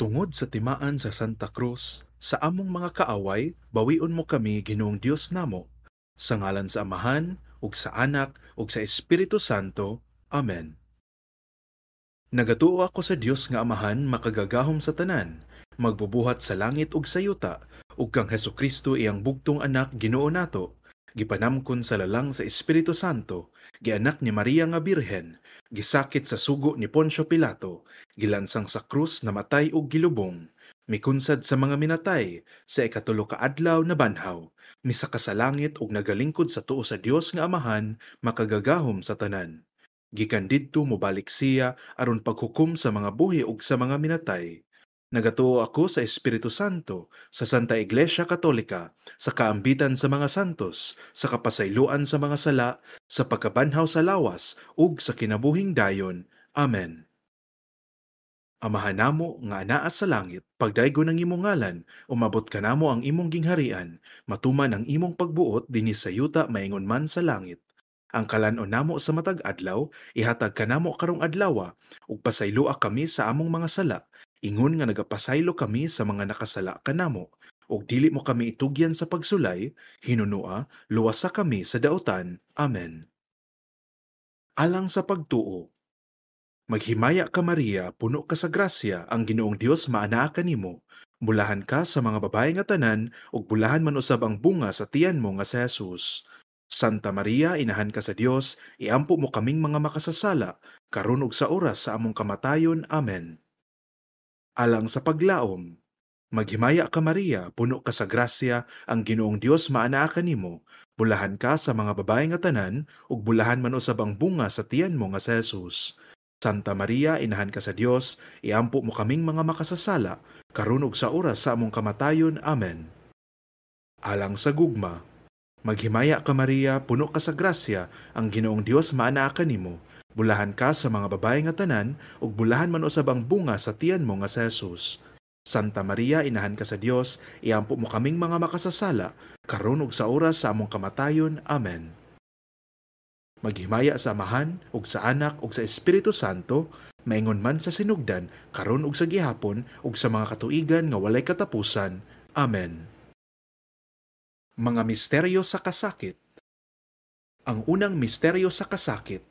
Tungod sa timaan sa Santa Cruz, sa among mga kaaway, bawion mo kami, Ginoong Dios namo. Sa ngalan sa Amahan, ug sa Anak, ug sa Espiritu Santo. Amen. Nagatuo ako sa Dios nga Amahan makagagahom sa tanan, magbubuhat sa langit ug sa yuta, ug kang Hesukristo iyang bugtong anak Ginoo nato, gipanamkon sa lalang sa Espiritu Santo, gianak ni Maria nga Birhen, gisakit sa sugo ni Poncio Pilato, gilansang sa krus, namatay ug gilubong, mikunsad sa mga minatay, sa ikatulo ka adlaw nabanhaw, misaka sa langit ug nagalingkod sa tuo sa Dios nga Amahan makagagahom sa tanan. Gikan didto mobalik siya aron paghukom sa mga buhi ug sa mga minatay. Nagatuo ako sa Espiritu Santo, sa Santa Iglesia Katolika, sa kaambitan sa mga santos, sa kapasayloan sa mga sala, sa pagkabanhaw sa lawas, ug sa kinabuhing dayon. Amen. Amahan namo nga anaa sa langit, pagdaygon ang imong ngalan, umabot kanamo ang imong gingharian, matuman ang imong pagbuot dinhi sa yuta maingon man sa langit. Ang kalan-on namo sa matag adlaw, ihatag kanamo karong adlawa, ug pasayloa kami sa among mga sala, ingon nga nagapasaylo kami sa mga nakasala kanamo, ug dili mo kami itugyan sa pagsulay, hinunua luwasa kami sa daotan. Amen. Alang sa pagtuo. Maghimaya ka Maria, puno ka sa grasya, ang Ginoong Dios maanaa kanimo. Bulahan ka sa mga babae nga tanan, ug bulahan man usab ang bunga sa tiyan mo nga si Jesus. Santa Maria, inahan ka sa Dios, iampo mo kaming mga makasasala, karon ug sa oras sa among kamatayon. Amen. Alang sa paglaom. Maghimaya ka Maria, puno ka sa grasya, ang Ginoong Dios maanaa kanimo. Bulahan ka sa mga babae nga tanan, ug bulahan man usab ang bunga sa tiyan mo nga si Jesus. Santa Maria, inahan ka sa Dios, iampo mo kaming mga makasasala, karon ug sa oras sa among kamatayon. Amen. Alang sa gugma. Maghimaya ka Maria, puno ka sa grasya, ang Ginoong Dios maanaa kanimo. Bulahan ka sa mga babae nga tanan, ug bulahan man usab ang bunga sa tiyan mo nga si Jesus. Santa Maria, inahan ka sa Dios, iampo mo kaming mga makasasala, karon ug sa oras sa among kamatayon. Amen. Maghimaya sa Amahan, ug sa Anak, ug sa Espiritu Santo, maingon man sa sinugdan, karon ug sa gihapon, ug sa mga katuigan nga walay katapusan. Amen. Mga misteryo sa kasakit. Ang unang misteryo sa kasakit,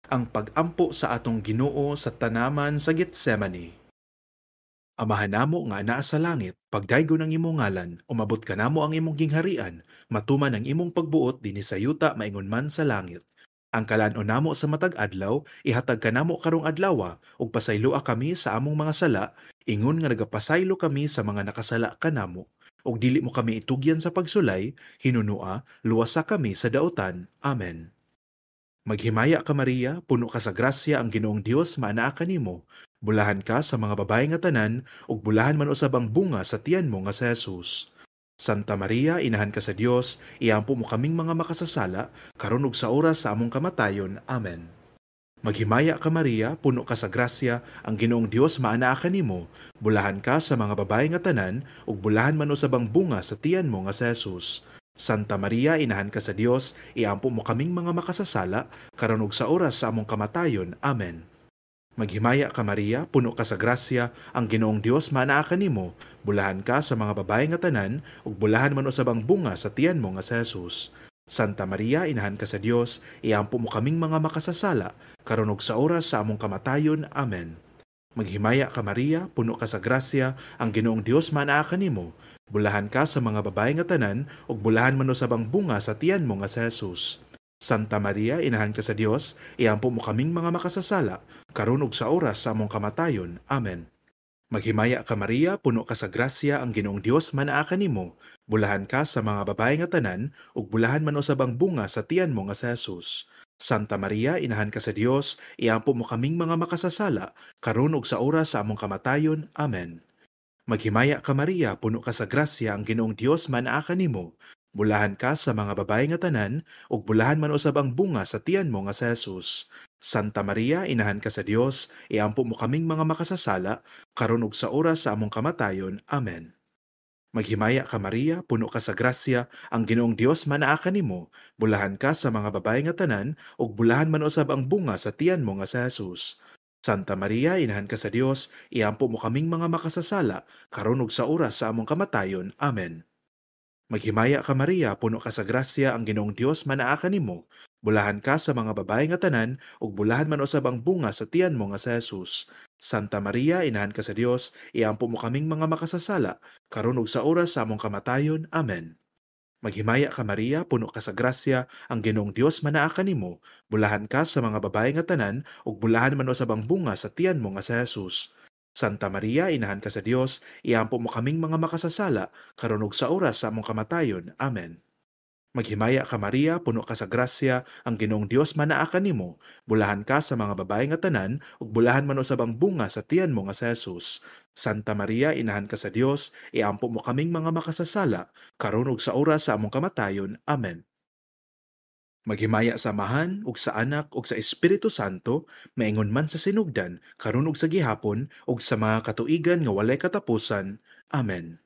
ang pagampo sa atong Ginoo sa tanaman sa Getsemane. Amahan namo nga anaa sa langit, pagdaygon ang imong ngalan, umabot kanamo ang imong gingharian, matuman ang imong pagbuot dinhi sa yuta maingon man sa langit. Ang kalan-on namo sa matag adlaw, ihatag kanamo karong adlawa, ug pasayloa kami sa among mga sala, ingon nga nagapasaylo kami sa mga nakasala kanamo. Ug dili mo kami itugyan sa pagsulay, hinunua, luwasa kami sa daotan. Amen. Maghimaya ka Maria, puno ka sa grasya, ang Ginoong Dios maanaa kanimo. Bulahan ka sa mga babae nga tanan, ug bulahan man usab ang bunga sa tiyan mo nga si Jesus. Santa Maria, inahan ka sa Dios, iampo mo kaming mga makasasala, karon ug sa oras sa among kamatayon. Amen. Maghimaya ka Maria, puno ka sa grasya, ang Ginoong Dios maanaa kanimo. Bulahan ka sa mga babae nga tanan, ug bulahan man usab ang bunga sa tiyan mo nga si Jesus. Santa Maria, inahan ka sa Dios, iampo mo kaming mga makasasala, karon ug sa oras sa among kamatayon. Amen. Maghimaya ka Maria, puno ka sa grasya, ang Ginoong Dios maanaa kanimo. Bulahan ka sa mga babae nga tanan, ug bulahan man usab ang bunga sa tiyan mo nga si Jesus. Santa Maria, inahan ka sa Dios, iampo mo kaming mga makasasala, karon ug sa oras sa among kamatayon. Amen. Maghimaya ka Maria, puno ka sa grasya, ang Ginoong Dios maanaa kanimo. Bulahan ka sa mga babae nga tanan, ug bulahan man usab ang bunga sa tiyan mo nga si Jesus. Santa Maria, inahan ka sa Dios, iampo mo kaming mga makasasala, karon ug sa oras sa among kamatayon. Amen. Maghimaya ka Maria, puno ka sa grasya, ang Ginoong Dios maanaa kanimo. Bulahan ka sa mga babae nga tanan, ug bulahan man usab ang bunga sa tiyan mo nga si Jesus. Santa Maria, inahan ka sa Dios, iampo mo kaming mga makasasala, karon ug sa oras sa among kamatayon. Amen. Maghimaya ka Maria, puno ka sa grasya, ang Ginoong Dios maanaa kanimo. Bulahan ka sa mga babae nga tanan, ug bulahan man usab ang bunga sa tiyan mo nga si Jesus. Santa Maria, inahan ka sa Dios, iampo mo kaming mga makasasala, karon ug sa oras sa among kamatayon. Amen. Maghimaya ka Maria, puno ka sa grasya, ang Ginoong Dios maanaa kanimo. Bulahan ka sa mga babae nga tanan, ug bulahan man usab ang bunga sa tiyan mo nga si Jesus. Santa Maria, inahan ka sa Dios, iampo mo kaming mga makasasala, karon ug sa oras sa among kamatayon. Amen. Maghimaya ka Maria, puno ka sa grasya, ang Ginoong Dios manaa kanimo. Bulahan ka sa mga babae nga tanan, ug bulahan man usab ang bunga sa tiyan mo nga si Jesus. Santa Maria, inahan ka sa Dios, iampo mo kaming mga makasasala, karon ug sa oras sa among kamatayon. Amen. Maghimaya ka Maria, puno ka sa grasya, ang Ginoong Dios manaa kanimo. Bulahan ka sa mga babae nga tanan, ug bulahan man usab ang bunga sa tiyan mo nga si Jesus. Santa Maria, inahan ka sa Dios, iampo mo kaming mga makasasala, karon ug sa oras sa among kamatayon. Amen. Maghimaya ka Maria, puno ka sa grasya, ang Ginoong Dios manaa kanimo. Bulahan ka sa mga babae nga tanan, ug bulahan man usab ang bunga sa tiyan mo nga si Jesus. Santa Maria, inahan ka sa Dios, iampo mo kaming mga makasasala, karon ug sa oras sa among kamatayon. Amen. Maghimaya sa Amahan ug sa Anak ug sa Espiritu Santo, maingon man sa sinugdan, karon ug sa gihapon ug sa mga katuigan nga walay katapusan. Amen.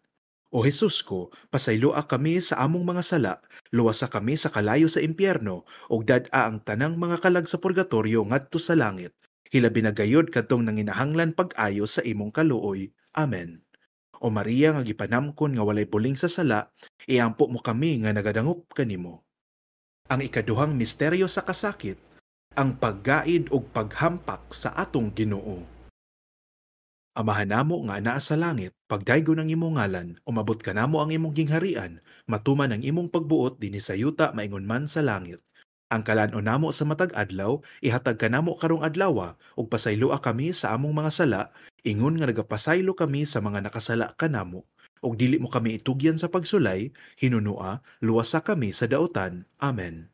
O Jesus ko, pasayloa kami sa among mga sala, luwasa kami sa kalayo sa impyerno, ug dad-a ang tanang mga kalag sa purgatorio ngadto sa langit. Hilabi na gayod kadtong nanginahanglan pag-ayo sa imong kaluoy. Amen. O Maria nga gipanamkon nga walay buling sa sala, iampo mo kami nga nagadangop kanimo. Ang ikaduhang misteryo sa kasakit, ang paggaid ug paghampak sa atong Ginoo. Amahan namo nga anaa sa langit, pagdaygon ang imong ngalan, umabot kanamo ang imong gingharian, matuman ang imong pagbuot dinhi sa yuta maingon man sa langit. Ang kalan-on namo sa matag adlaw, ihatag kanamo karong adlawa, ug pasayloa kami sa among mga sala, ingon nga nagapasaylo kami sa mga nakasala kanamo. Ug dili mo kami itugyan sa pagsulay, hinunua, luwasa kami sa daotan. Amen.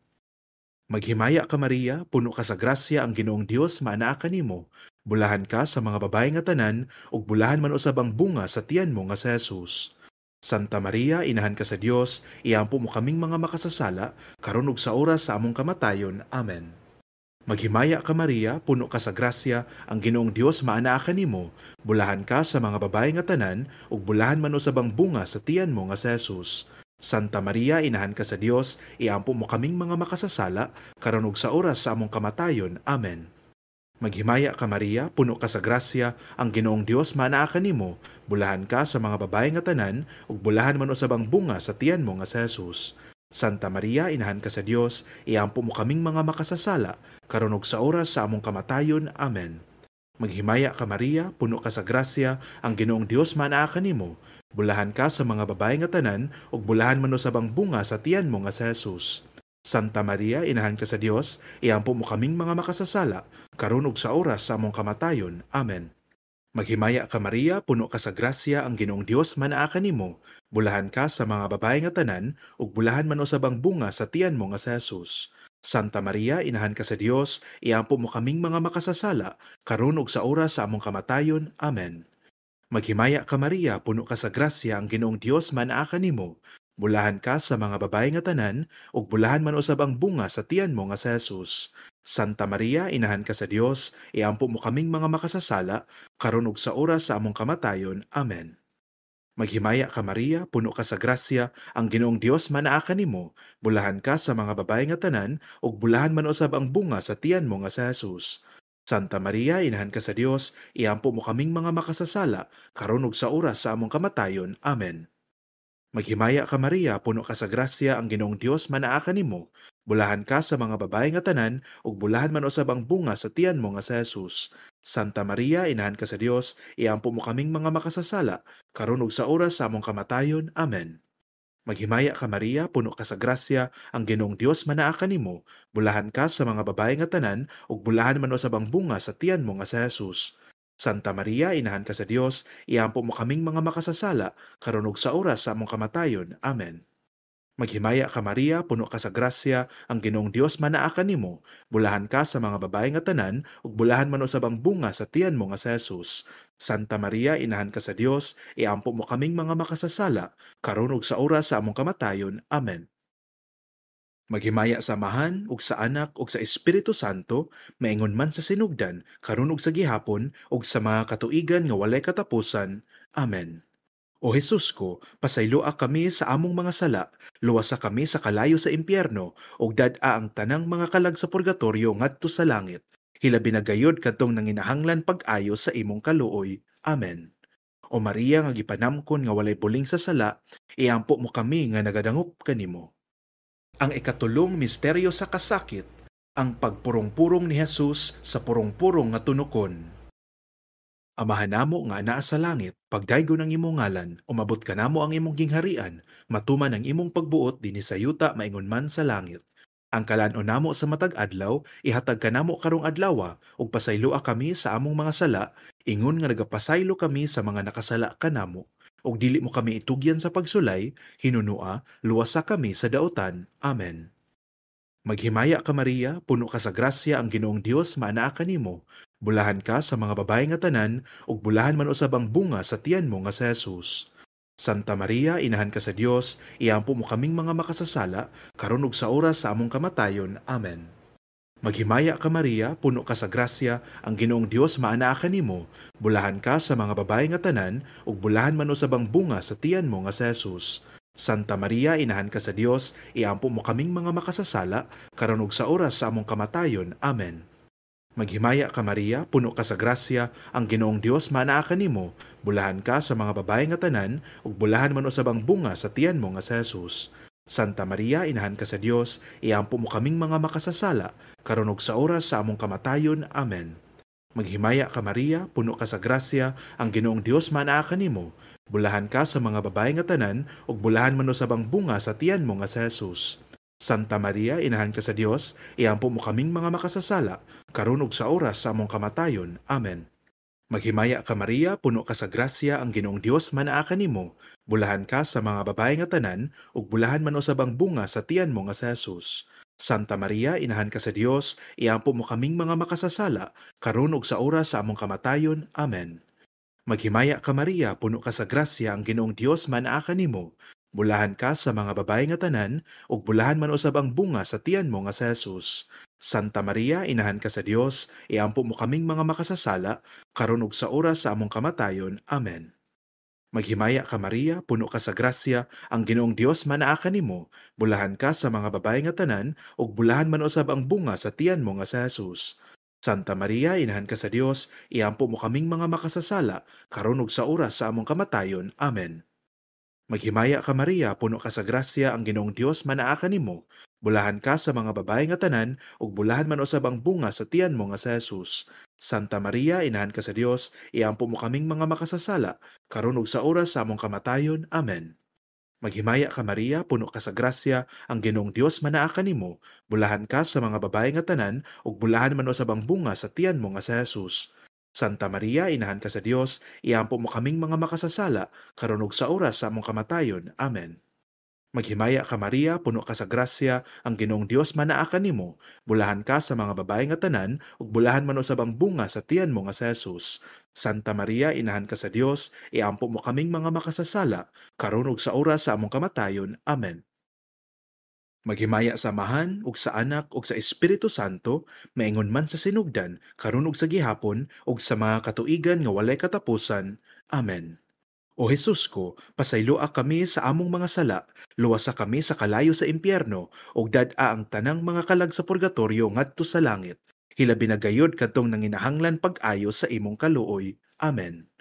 Maghimaya ka Maria, puno ka sa grasya, ang Ginoong Dios maanaa kanimo. Bulahan ka sa mga babae nga tanan, ug bulahan man usab ang bunga sa tiyan mo nga si Jesus. Santa Maria, inahan ka sa Dios, iampo mo kaming mga makasasala, karon ug sa oras sa among kamatayon. Amen. Maghimaya ka Maria, puno ka sa grasya, ang Ginoong Dios maanaa kanimo. Bulahan ka sa mga babae nga tanan, ug bulahan man usab ang bunga sa tiyan mo nga si Jesus. Santa Maria, inahan ka sa Dios, iampo mo kaming mga makasasala, karon ug sa oras sa among kamatayon. Amen. Maghimaya ka Maria, puno ka sa grasya, ang Ginoong Dios maanaa kanimo. Bulahan ka sa mga babae nga tanan, ug bulahan man usab ang bunga sa tiyan mo nga si Jesus. Santa Maria, inahan ka sa Dios, iampo mo kaming mga makasasala, karon ug sa oras sa among kamatayon. Amen. Maghimaya ka Maria, puno ka sa grasya, ang Ginoong Dios maanaa kanimo. Bulahan ka sa mga babae nga tanan, ug bulahan man usab ang bunga sa tiyan mo nga si Jesus. Santa Maria, inahan ka sa Dios, iampo mo kaming mga makasasala, karon ug sa oras sa among kamatayon. Amen. Maghimaya ka Maria, puno ka sa grasya, ang Ginoong Dios maanaa kanimo. Bulahan ka sa mga babae nga tanan, ug bulahan man usab ang bunga sa tiyan mo nga si Jesus. Santa Maria, inahan ka sa Dios, iampo mo kaming mga makasasala, karon ug sa oras sa among kamatayon. Amen. Maghimaya ka Maria, puno ka sa grasya, ang Ginoong Dios maanaa kanimo. Bulahan ka sa mga babae nga tanan, ug bulahan man usab ang bunga sa tiyan mo nga si Jesus. Santa Maria, inahan ka sa Dios, iampo mo kaming mga makasasala, karon ug sa oras sa among kamatayon. Amen. Maghimaya ka Maria, puno ka sa grasya, ang Ginoong Dios maanaa kanimo. Bulahan ka sa mga babae nga tanan, ug bulahan man usab ang bunga sa tiyan mo nga si Jesus. Santa Maria, inahan ka sa Dios, iampo mo kaming mga makasasala, karon ug sa oras sa among kamatayon. Amen. Maghimaya ka Maria, puno ka sa grasya, ang Ginoong Dios maanaa kanimo. Bulahan ka sa mga babae nga tanan, ug bulahan man usab ang bunga sa tiyan mo nga si Jesus. Santa Maria, inahan ka sa Dios, iampo mo kaming mga makasasala, karon ug sa oras sa among kamatayon. Amen. Maghimaya ka Maria, puno ka sa grasya, ang Ginoong Dios maanaa kanimo. Bulahan ka sa mga babae nga tanan, ug bulahan man usab ang bunga sa tiyan mo nga si Jesus. Santa Maria, inahan ka sa Dios, iampo mo kaming mga makasasala, karon ug sa oras sa among kamatayon. Amen. Maghimaya ka Maria, puno ka sa grasya, ang Ginoong Dios maanaa kanimo. Bulahan ka sa mga babae nga tanan, ug bulahan man usab ang bunga sa tiyan mo nga si Jesus. Santa Maria, inahan ka sa Dios, iampo mo kaming mga makasasala, karon ug sa oras sa among kamatayon. Amen. Maghimaya sa Amahan ug sa Anak ug sa Espiritu Santo, maingon man sa sinugdan, karon ug sa gihapon ug sa mga katuigan nga walay katapusan. Amen. O Jesus ko, pasayloa kami sa among mga sala, luwasa kami sa kalayo sa impyerno, ug dad-a ang tanang mga kalag sa purgatorio ngadto sa langit. Hilabi na gayod kadtong nanginahanglan pag-ayo sa imong kaluoy. Amen. O Maria nga gipanamkon nga walay buling sa sala, iampo mo kami nga nagadangop kanimo. Ang ikatulong misteryo sa kasakit, ang pagpurong-purong ni Jesus sa purong-purong nga tunokon. Amahan namo nga anaa sa langit, pagdaygon ang imong ngalan, umabot kanamo ang imong gingharian, matuman ang imong pagbuot dinhi sa yuta maingon man sa langit. Ang kalan-on namo sa matag adlaw, ihatag kanamo karong adlawa, ug pasayloa kami sa among mga sala, ingon nga nagapasaylo kami sa mga nakasala kanamo. Ug dili mo kami itugyan sa pagsulay, hinunua, luwasa kami sa daotan. Amen. Maghimaya ka Maria, puno ka sa grasya, ang Ginoong Dios maanaa kanimo. Bulahan ka sa mga babae nga tanan, ug bulahan man usab ang bunga sa tiyan mo nga si Jesus. Santa Maria, inahan ka sa Dios, iampo mo kaming mga makasasala, karon ug sa oras sa among kamatayon. Amen. Maghimaya ka Maria, puno ka sa grasya, ang Ginoong Dios maanaa kanimo. Bulahan ka sa mga babae nga tanan, ug bulahan man usab ang bunga sa tiyan mo nga si Jesus. Santa Maria, inahan ka sa Dios, iampo mo kaming mga makasasala, karon ug sa oras sa among kamatayon. Amen. Maghimaya ka Maria, puno ka sa grasya, ang Ginoong Dios maanaa kanimo. Bulahan ka sa mga babae nga tanan, ug bulahan man usab ang bunga sa tiyan mo nga si Jesus. Santa Maria, inahan ka sa Dios, iampo mo kaming mga makasasala, karon ug sa oras sa among kamatayon. Amen. Maghimaya ka Maria, puno ka sa grasya, ang Ginoong Dios maanaa kanimo. Bulahan ka sa mga babae nga tanan, ug bulahan man usab ang bunga sa tiyan mo nga si Jesus. Santa Maria, inahan ka sa Dios, iampo mo kaming mga makasasala, karon ug sa oras sa among kamatayon. Amen. Maghimaya ka Maria, puno ka sa grasya, ang Ginoong Dios maanaa kanimo. Bulahan ka sa mga babae nga tanan, ug bulahan man usab ang bunga sa tiyan mo nga si Jesus. Santa Maria, inahan ka sa Dios, iampo mo kaming mga makasasala, karon ug sa oras sa among kamatayon. Amen. Maghimaya ka Maria, puno ka sa grasya, ang Ginoong Dios maanaa kanimo. Bulahan ka sa mga babae nga tanan, ug bulahan man usab ang bunga sa tiyan mo nga si Jesus. Santa Maria, inahan ka sa Dios, iampo mo kaming mga makasasala, karon ug sa oras sa among kamatayon. Amen. Maghimaya ka Maria, puno ka sa grasya, ang Ginoong Dios maanaa kanimo. Bulahan ka sa mga babae nga tanan, ug bulahan man usab ang bunga sa tiyan mo nga si Jesus. Santa Maria, inahan ka sa Dios, iampo mo kaming mga makasasala, karon ug sa oras sa among kamatayon. Amen. Maghimaya ka Maria, puno ka sa grasya, ang Ginoong Dios maanaa kanimo. Bulahan ka sa mga babae nga tanan, ug bulahan man usab ang bunga sa tiyan mo nga si Jesus. Santa Maria, inahan ka sa Dios, iampo mo kaming mga makasasala, karon ug sa oras sa among kamatayon. Amen. Maghimaya ka Maria, puno ka sa grasya, ang Ginoong Dios maanaa kanimo. Bulahan ka sa mga babae nga tanan, ug bulahan man usab ang bunga sa tiyan mo nga si Jesus. Santa Maria, inahan ka sa Dios, iampo mo kaming mga makasasala, karon ug sa oras sa among kamatayon. Amen. Maghimaya ka Maria, puno ka sa grasya, ang Ginoong Dios maanaa kanimo. Bulahan ka sa mga babae nga tanan, ug bulahan man usab ang bunga sa tiyan mo nga si Jesus. Santa Maria, inahan ka sa Dios, iampo mo kaming mga makasasala, karon ug sa oras sa among kamatayon. Amen. Maghimaya sa Amahan ug sa Anak ug sa Espiritu Santo, maingon man sa sinugdan, karon ug sa gihapon, ug sa mga katuigan nga walay katapusan. Amen. O Jesus ko, pasayloa kami sa among mga sala, luwasa kami sa kalayo sa impyerno, ug dad-a ang tanang mga kalag sa purgatorio ngadto sa langit. Hilabi na gayod kadtong nanginahanglan pag-ayo sa imong kaluoy. Amen.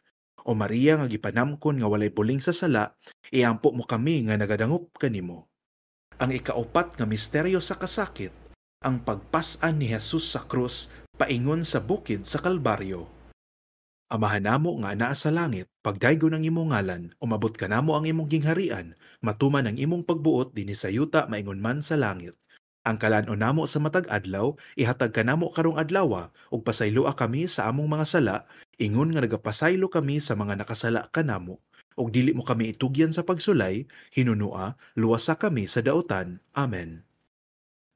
O Maria nga gipanamkon nga walay buling sa sala, iampo mo kami nga nagadangop kanimo. Ang ikaupat nga misteryo sa kasakit, ang pagpas-an ni Jesus sa krus paingon sa bukid sa Kalbaryo. Amahan namo nga anaa sa langit, pagdaygon ang imong ngalan, umabot kanamo ang imong gingharian, matuman ang imong pagbuot dinhi sa yuta maingon man sa langit. Ang kalan-on namo sa matag adlaw, ihatag kanamo karong adlawa, ug pasayloa kami sa among mga sala, ingon nga nagapasaylo kami sa mga nakasala kanamo. Ug dili mo kami itugyan sa pagsulay, hinunua, luwasa kami sa daotan. Amen.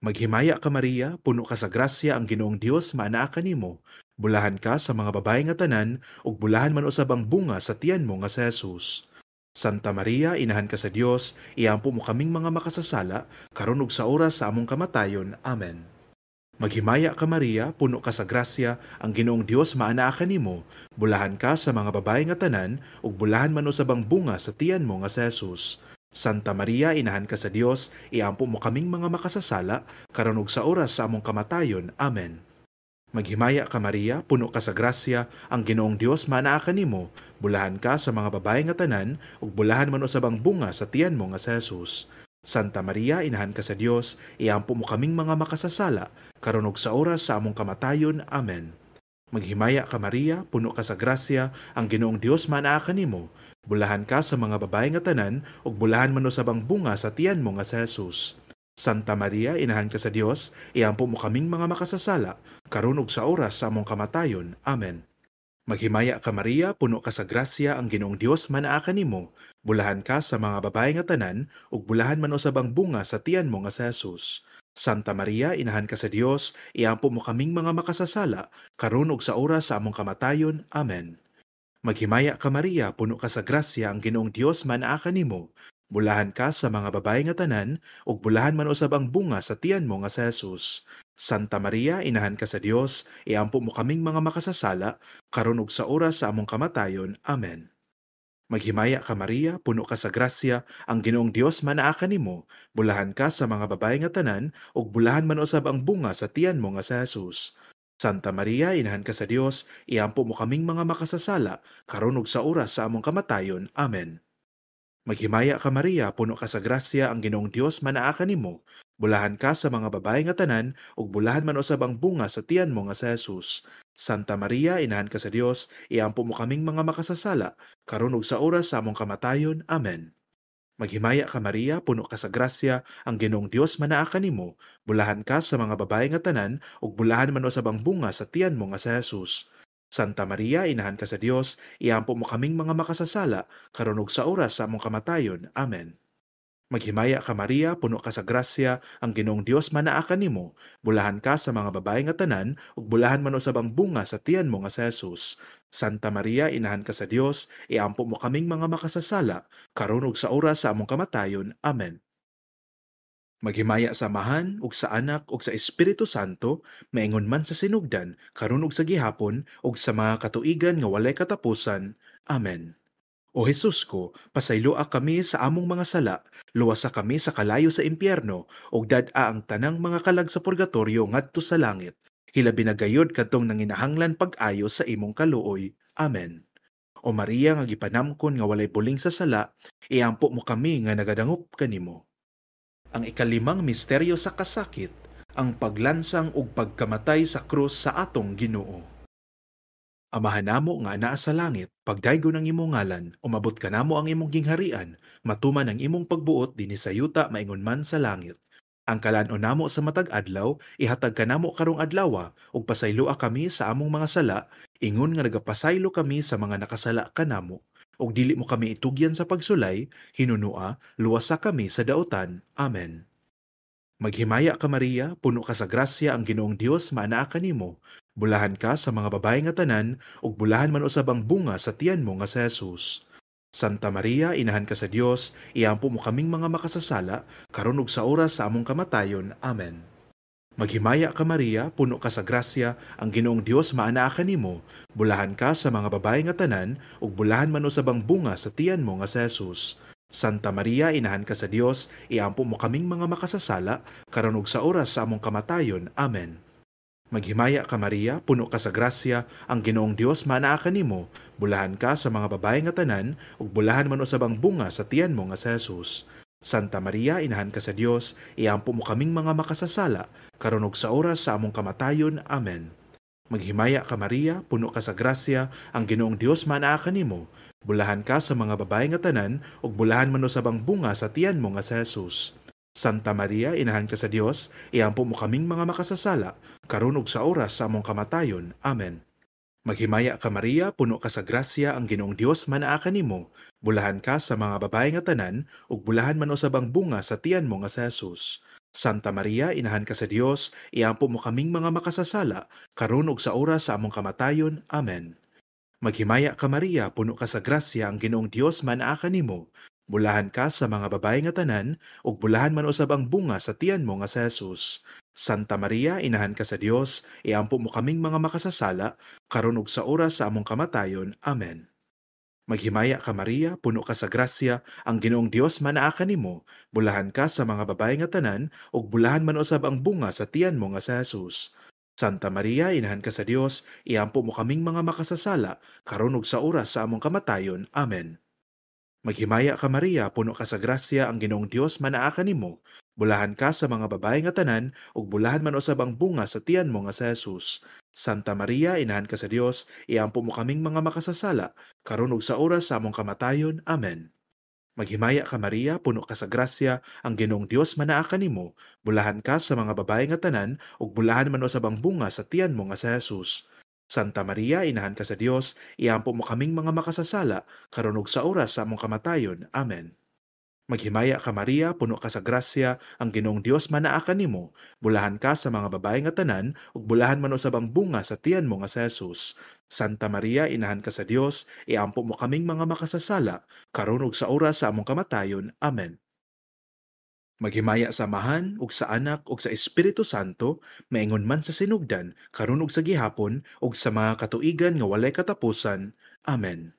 Maghimaya ka Maria, puno ka sa grasya, ang Ginoong Dios maanaa kanimo. Bulahan ka sa mga babae nga tanan, ug bulahan man usab ang bunga sa tiyan mo nga si Jesus. Santa Maria, inahan ka sa Dios, iampo mo kaming mga makasasala, karon ug sa oras sa among kamatayon. Amen. Maghimaya ka Maria, puno ka sa grasya, ang Ginoong Dios maanaa kanimo. Bulahan ka sa mga babae nga tanan, ug bulahan man usab ang bunga sa tiyan mo nga si Jesus. Santa Maria, inahan ka sa Dios, iampo mo kaming mga makasasala, karon ug sa oras sa among kamatayon. Amen. Maghimaya ka Maria, puno ka sa grasya, ang Ginoong Dios manaa kanimo, bulahan ka sa mga babae nga tanan, ug bulahan man usab ang bunga sa tiyan mo nga si Jesus. Santa Maria, inahan ka sa Dios, iampo mo kaming mga makasasala, karon ug sa oras sa among kamatayon. Amen. Maghimaya ka Maria, puno ka sa grasya, ang Ginoong Dios manaa kanimo, bulahan ka sa mga babae nga tanan, ug bulahan man usab ang bunga sa tiyan mo nga si Jesus. Santa Maria, inahan ka sa Dios, iampo mo kaming mga makasasala, karon ug sa oras sa among kamatayon. Amen. Maghimaya ka Maria, puno ka sa grasya, ang Ginoong Dios manaa kanimo, bulahan ka sa mga babae nga tanan, ug bulahan man usab ang bunga sa tiyan mo nga si Jesus. Santa Maria, inahan ka sa Dios, iampo mo kaming mga makasasala, karon ug sa oras sa among kamatayon. Amen. Maghimaya ka Maria, puno ka sa grasya, ang Ginoong Dios manaa kanimo, bulahan ka sa mga babae nga tanan, ug bulahan man usab ang bunga sa tiyan mo nga si Jesus. Santa Maria, inahan ka sa Dios, iampo mo kaming mga makasasala, karon ug sa oras sa among kamatayon. Amen. Maghimaya ka Maria, puno ka sa grasya, ang Ginoong Dios manaa kanimo, bulahan ka sa mga babae nga tanan, ug bulahan man usab ang bunga sa tiyan mo nga si Jesus. Santa Maria, inahan ka sa Dios, iampo mo kaming mga makasasala, karon ug sa oras sa among kamatayon. Amen. Maghimaya ka Maria, puno ka sa grasya, ang Ginoong Dios manaa kanimo, bulahan ka sa mga babae nga tanan, ug bulahan man usab ang bunga sa tiyan mo nga si Jesus. Santa Maria, inahan ka sa Dios, iampo mo kaming mga makasasala, karon ug sa oras sa among kamatayon. Amen. Maghimaya ka Maria, puno ka sa grasya, ang Ginoong Dios manaa kanimo, bulahan ka sa mga babae nga tanan, ug bulahan man usab ang bunga sa tiyan mo nga si Jesus. Santa Maria, inahan ka sa Dios, iampo mo kaming mga makasasala, karon ug sa oras sa among kamatayon. Amen. Maghimaya ka Maria, puno ka sa grasya, ang Ginoong Dios manaa kanimo, bulahan ka sa mga babae nga tanan, ug bulahan man usab ang bunga sa tiyan mo nga si Jesus. Santa Maria, inahan ka sa Dios, iampo mo kaming mga makasasala, karon ug sa oras sa among kamatayon. Amen. Maghimaya sa Amahan ug sa Anak ug sa Espiritu Santo, maingon man sa sinugdan, karon ug sa gihapon, ug sa mga katuigan nga walay katapusan. Amen. O Jesus ko, pasayloa kami sa among mga sala, luwasa kami sa kalayo sa impyerno, ug dad-a ang tanang mga kalag sa purgatorio ngadto sa langit. Hilabi na gayod kadtong nanginahanglan pag-ayo sa imong kaluoy. Amen. O Maria nga gipanamkon nga walay buling sa sala, iampo mo kami nga nagadangop kanimo. Ang ikalimang misteryo sa kasakit, ang paglansang ug pagkamatay sa krus sa atong Ginoo. Amahan namo nga anaa sa langit, pagdaygon ang imong ngalan, umabot kanamo ang imong gingharian, matuman ang imong pagbuot dinhi sa yuta maingon man sa langit. Ang kalan-on namo sa matag adlaw, ihatag kanamo karong adlawa, ug pasayloa kami sa among mga sala, ingon nga nagapasaylo kami sa mga nakasala kanamo. Ug dili mo kami itugyan sa pagsulay, hinunua, luwasa kami sa daotan. Amen. Maghimaya ka Maria, puno ka sa grasya, ang Ginoong Dios maanaa kanimo. Bulahan ka sa mga babae nga tanan, ug bulahan man usab ang bunga sa tiyan mo nga si Jesus. Santa Maria, inahan ka sa Dios, iampo mo kaming mga makasasala, karon ug sa oras sa among kamatayon. Amen. Maghimaya ka Maria, puno ka sa grasya, ang Ginoong Dios maanaa kanimo. Bulahan ka sa mga babae nga tanan, ug bulahan man usab ang bunga sa tiyan mo nga si Jesus. Santa Maria, inahan ka sa Dios, iampo mo kaming mga makasasala, karon ug sa oras sa among kamatayon. Amen. Maghimaya ka Maria, puno ka sa grasya, ang Ginoong Dios maanaa kanimo. Bulahan ka sa mga babae nga tanan, ug bulahan man usab ang bunga sa tiyan mo nga si Jesus. Santa Maria, inahan ka sa Dios, iampo mo kaming mga makasasala, karon ug sa oras sa among kamatayon. Amen. Maghimaya ka Maria, puno ka sa grasya, ang Ginoong Dios maanaa kanimo. Bulahan ka sa mga babae nga tanan, ug bulahan man usab ang bunga sa tiyan mo nga si Jesus. Santa Maria, inahan ka sa Dios, iampo mo kaming mga makasasala, karon ug sa oras sa among kamatayon. Amen. Maghimaya ka Maria, puno ka sa grasya, ang Ginoong Dios maanaa kanimo. Bulahan ka sa mga babae nga tanan, ug bulahan man usab ang bunga sa tiyan mo nga si Jesus. Santa Maria, inahan ka sa Dios, iampo mo kaming mga makasasala, karon ug sa oras sa among kamatayon. Amen. Maghimaya ka Maria, puno ka sa grasya, ang Ginoong Dios maanaa kanimo. Bulahan ka sa mga babae nga tanan, ug bulahan man usab ang bunga sa tiyan mo nga si Jesus. Santa Maria, inahan ka sa Dios, iampo mo kaming mga makasasala, karon ug sa oras sa among kamatayon. Amen. Maghimaya ka Maria, puno ka sa grasya, ang Ginoong Dios maanaa kanimo. Bulahan ka sa mga babae nga tanan, ug bulahan man usab ang bunga sa tiyan mo nga si Jesus. Santa Maria, inahan ka sa Dios, iampo mo kaming mga makasasala, karon ug sa oras sa among kamatayon. Amen. Maghimaya ka Maria, puno ka sa grasya, ang Ginoong Dios manaa kanimo. Bulahan ka sa mga babae nga tanan, ug bulahan man usab ang bunga sa tiyan mo nga si Jesus. Santa Maria, inahan ka sa Dios, iampo mo kaming mga makasasala, karon ug sa oras sa among kamatayon. Amen. Maghimaya ka Maria, puno ka sa grasya, ang Ginoong Dios manaa kanimo. Bulahan ka sa mga babae nga tanan, ug bulahan man usab ang bunga sa tiyan mo nga si Jesus. Santa Maria, inahan ka sa Dios, iampo mo kaming mga makasasala, karon ug sa oras sa among kamatayon. Amen. Maghimaya ka Maria, puno ka sa grasya, ang Ginoong Dios manaa kanimo. Bulahan ka sa mga babae nga tanan, ug bulahan man usab ang bunga sa tiyan mo nga si Jesus. Santa Maria, inahan ka sa Dios, iampo mo kaming mga makasasala, karon ug sa oras sa among kamatayon. Amen. Maghimaya sa Amahan ug sa Anak ug sa Espiritu Santo, maingon man sa sinugdan, karon ug sa gihapon ug sa mga katuigan nga walay katapusan. Amen.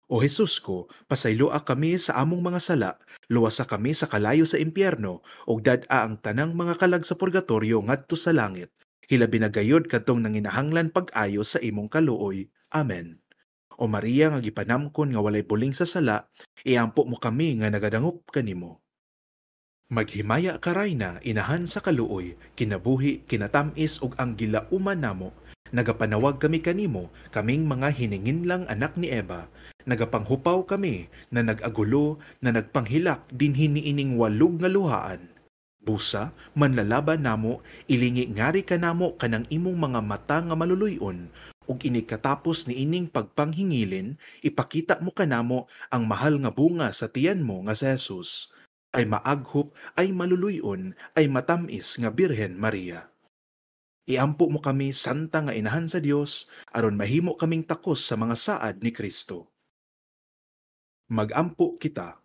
O Jesus ko, pasayloa kami sa among mga sala, luwasa kami sa kalayo sa impyerno, ug dad-a ang tanang mga kalag sa purgatorio ngadto sa langit. Hilabi na gayud kadtong nanginahanglan pag-ayo sa imong kaluoy. Amen. O Maria nga gipanamkon nga walay buling sa sala, iampo mo kami nga nagadangop kanimo. Maghimaya ka Rayna, inahan sa kaluoy, kinabuhi, kinatamis ug ang gilauman namo. Nagapanawag kami kanimo, kaming mga hininginlang anak ni Eva. Nagapanghupaw kami na nag-agulo, na nagpanghilak dinhi niining walog nga luhaan. Busa, manlalaban namo, ilingi ngari kanamo kanang imong mga mata nga maluluy-on, ug inig katapos niining pagpanghingilin, ipakita mo kanamo ang mahal nga bunga sa tiyan mo nga si Jesus. Ay maaghop, ay maluluy-on, ay matamis nga Birhen Maria. Iampo mo kami, Santa nga Inahan sa Dios, aron mahimo kaming takos sa mga saad ni Kristo. Magampo kita.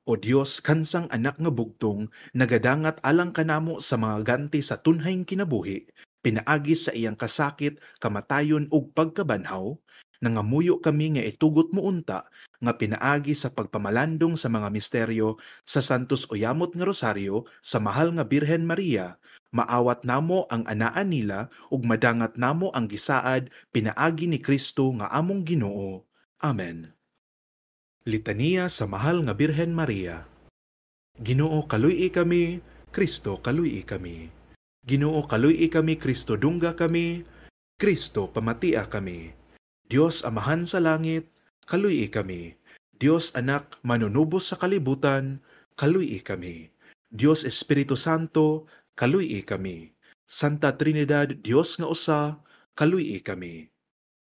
O Dios, kansang anak nga bugtong, nagadangat alang kanamo sa mga ganti sa tunhayng kinabuhi, pinaagi sa iyang kasakit, kamatayon ug pagkabanhaw, nangamuyo kami nga itugot mo unta nga pinaagi sa pagpamalandong sa mga misteryo sa Santos Uyamot nga Rosaryo sa mahal nga Birhen Maria, maawat namo ang anaan nila ug madangat namo ang gisaad pinaagi ni Kristo nga among Ginoo. Amen. Litaniya sa mahal nga Birhen Maria. Ginoo kaluy-i kami, Kristo kaluy-i kami. Ginoo kaluy-i kami, Kristo dungga kami, Kristo pamatia kami. Dios Amahan sa langit, kaluy-i kami. Dios Anak manunubos sa kalibutan, kaluy-i kami. Dios Espiritu Santo, kaluy-i kami. Santa Trinidad, Dios nga usa, kaluy-i kami.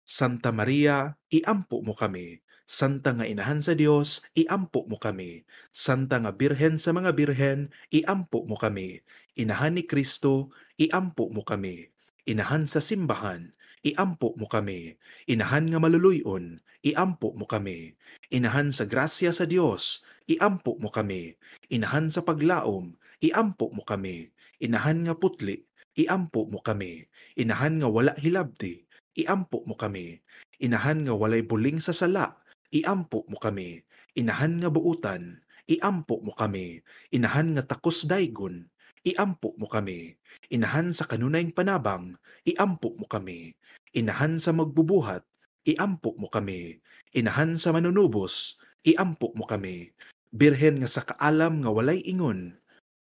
Santa Maria, iampo mo kami. Santa nga Inahan sa Dios, iampo mo kami. Santa nga Birhen sa mga birhen, iampo mo kami. Inahan ni Kristo, iampo mo kami. Inahan sa simbahan, iampo mo kami. Inahan nga maluluy-on, iampo mo kami. Inahan sa grasya sa Dios, iampo mo kami. Inahan sa paglaom, iampo mo kami. Inahan nga putli, iampo mo kami. Inahan nga wala hilabti, iampo mo kami. Inahan nga walay buling sa sala, iampo mo kami. Inahan nga buutan, iampo mo kami. Inahan nga takos daygon, iampo mo kami. Inahan sa kanunayng panabang, iampo mo kami. Inahan sa magbubuhat, iampo mo kami. Inahan sa manunubos, iampo mo kami. Birhen nga sa kaalam nga walay ingon,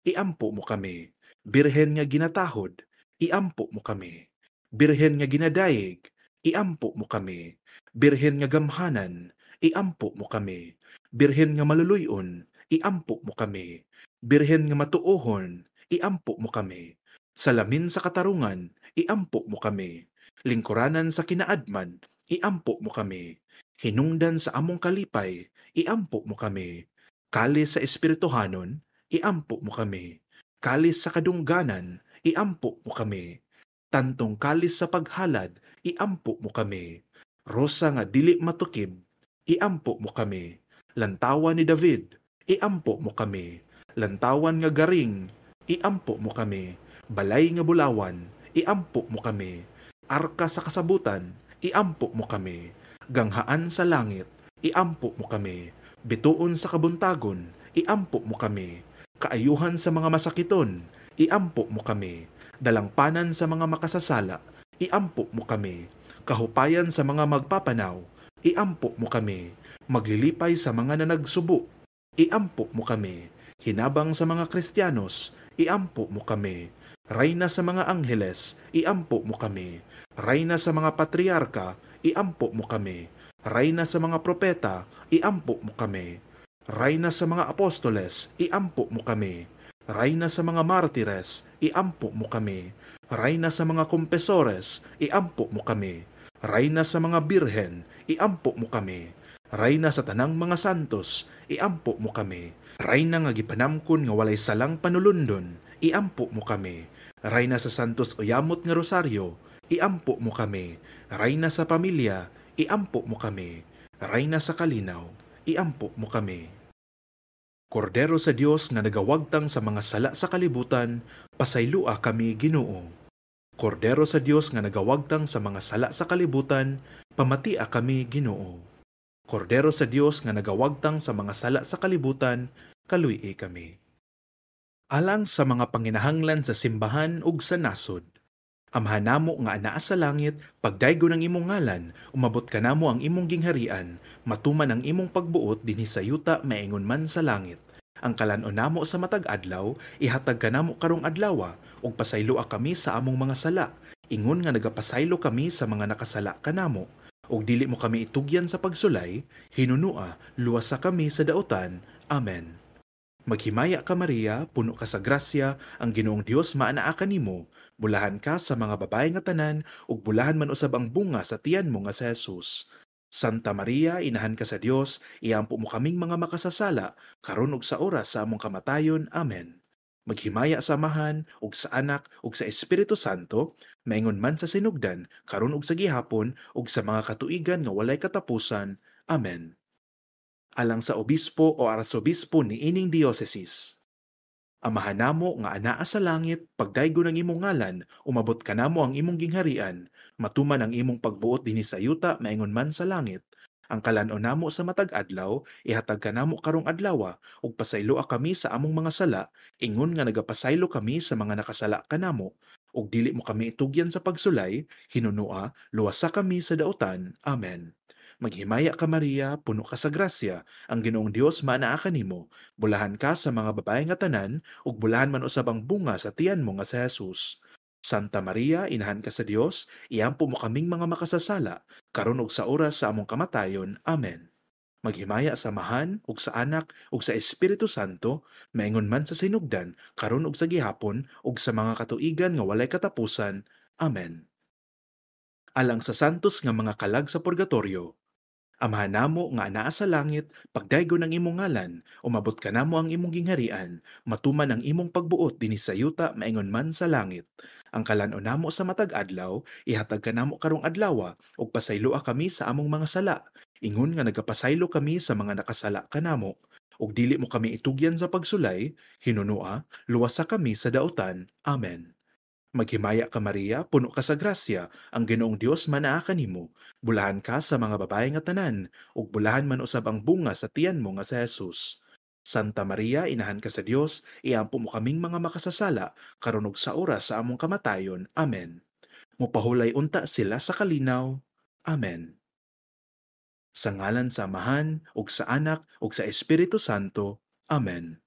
iampo mo kami. Birhen nga ginatahod, iampo mo kami. Birhen nga ginadayeg, iampo mo kami. Birhen nga gamhanan, iampo mo kami. Birhen nga maluluy-on, iampo mo kami. Birhen nga matuohon, iampo mo kami. Salamin sa katarungan, iampo mo kami. Lingkuranan sa kinaadman, iampo mo kami. Hinungdan sa among kalipay, iampo mo kami. Kalis sa espirituhanon, iampo mo kami. Kalis sa kadungganan, iampo mo kami. Tantong kalis sa paghalad, iampo mo kami. Rosa nga dili matukib, iampo mo kami. Lantawan ni David, iampo mo kami. Lantawan nga garing, iampo mo kami. Balay nga bulawan, iampo mo kami. Arka sa kasabutan, iampo mo kami. Ganghaan sa langit, iampo mo kami. Bituon sa kabuntagon, iampo mo kami. Kaayuhan sa mga masakiton, iampo mo kami. Dalangpanan sa mga makasasala, iampo mo kami. Kahupayan sa mga magpapanaw, iampo mo kami. Maglilipay sa mga nanagsubo, iampo mo kami. Hinabang sa mga Kristiyanos, iampo mo kami. Rayna sa mga angheles, iampo mo kami. Rayna sa mga patriarka, iampo mo kami. Rayna sa mga propeta, iampo mo kami. Rayna sa mga apostoles, iampo mo kami. Rayna sa mga martires, iampo mo kami. Rayna sa mga kumpesores, iampo mo kami. Rayna sa mga birhen, iampo mo kami. Rayna sa tanang mga santos, iampo mo kami. Rayna nga gipanamkon nga walay salang panulundon, iampo mo kami. Rayna sa Santos Uyamot nga Rosaryo, iampo mo kami. Rayna sa pamilya, iampo mo kami. Rayna sa kalinaw, iampo mo kami. Kordero sa Dios nga nagawagtang sa mga sala sa kalibutan, pasaylua kami, Ginoo. Kordero sa Dios nga nagawagtang sa mga sala sa kalibutan, pamatia kami, Ginoo. Kordero sa Dios nga nagawagtang sa mga sala sa kalibutan, kaluy-i kami. Alang sa mga panginahanglan sa simbahan ug sa nasod. Amahan namo nga anaa sa langit, pagdaygon ang imong ngalan, umabot kanamo ang imong gingharian, matuman ang imong pagbuot dinhi sa yuta maingon man sa langit. Ang kalan-on namo sa matag adlaw, ihatag kanamo karong adlawa, ug pasayloa kami sa among mga sala, ingon nga nagapasaylo kami sa mga nakasala kanamo. Ug dili mo kami itugyan sa pagsulay, hinunua, luwasa kami sa daotan. Amen. Maghimaya ka, Maria, puno ka sa grasya, ang Ginoong Dios maanaa kanimo. Bulahan ka sa mga babae nga tanan, ug bulahan man usab ang bunga sa tiyan mo nga si Jesus. Santa Maria, inahan ka sa Dios, iampo mo kaming mga makasasala, karon ug sa oras sa among kamatayon. Amen. Maghimaya sa Amahan, ug sa Anak, ug sa Espiritu Santo, maingon man sa sinugdan, karon ug sa gihapon, ug sa mga katuigan nga walay katapusan. Amen. Alang sa obispo o arsobispo niining diocesis. Amahan namo nga anaa sa langit, pagdaygon ang imong ngalan, umabot kanamo ang imong gingharian, matuman ang imong pagbuot dinhi sa yuta maingon man sa langit. Ang kalan-on namo sa matag adlaw, ihatag kanamo karong adlawa, ug pasayloa kami sa among mga sala, ingon nga nagapasaylo kami sa mga nakasala kanamo, ug dili mo kami itugyan sa pagsulay, hinunua, luwasa kami sa daotan. Amen. Maghimaya ka, Maria, puno ka sa grasya, ang Ginoong Dios maanaa kanimo. Bulahan ka sa mga babae nga tanan, ug bulahan man usab ang bunga sa tiyan mo nga si Jesus. Santa Maria, inahan ka sa Dios, iampo mo kaming mga makasasala, karon ug sa oras sa among kamatayon. Amen. Maghimaya sa Amahan, ug sa Anak, ug sa Espiritu Santo, maingon man sa sinugdan, karon ug sa gihapon, ug sa mga katuigan nga walay katapusan. Amen. Alang sa santos nga mga kalag sa purgatorio. Amahan namo nga anaa sa langit, pagdaygon ang imong ngalan, umabot kanamo ang imong gingharian, matuman ang imong pagbuot dinhi sa yuta maingon man sa langit. Ang kalan-on namo sa matag adlaw, ihatag kanamo karong adlawa, ug pasayloa kami sa among mga sala, ingon nga nagapasaylo kami sa mga nakasala kanamo. Ug dili mo kami itugyan sa pagsulay, hinunua, luwasa kami sa daotan. Amen. Maghimaya ka, Maria, puno ka sa grasya, ang Ginoong Dios manaa kanimo. Bulahan ka sa mga babae nga tanan, ug bulahan man usab ang bunga sa tiyan mo nga si Jesus. Santa Maria, inahan ka sa Dios, iampo mo kaming mga makasasala, karon ug sa oras sa among kamatayon. Amen. Mopahulay unta sila sa kalinaw. Amen. Sa ngalan sa Amahan, ug sa Anak, ug sa Espiritu Santo. Amen.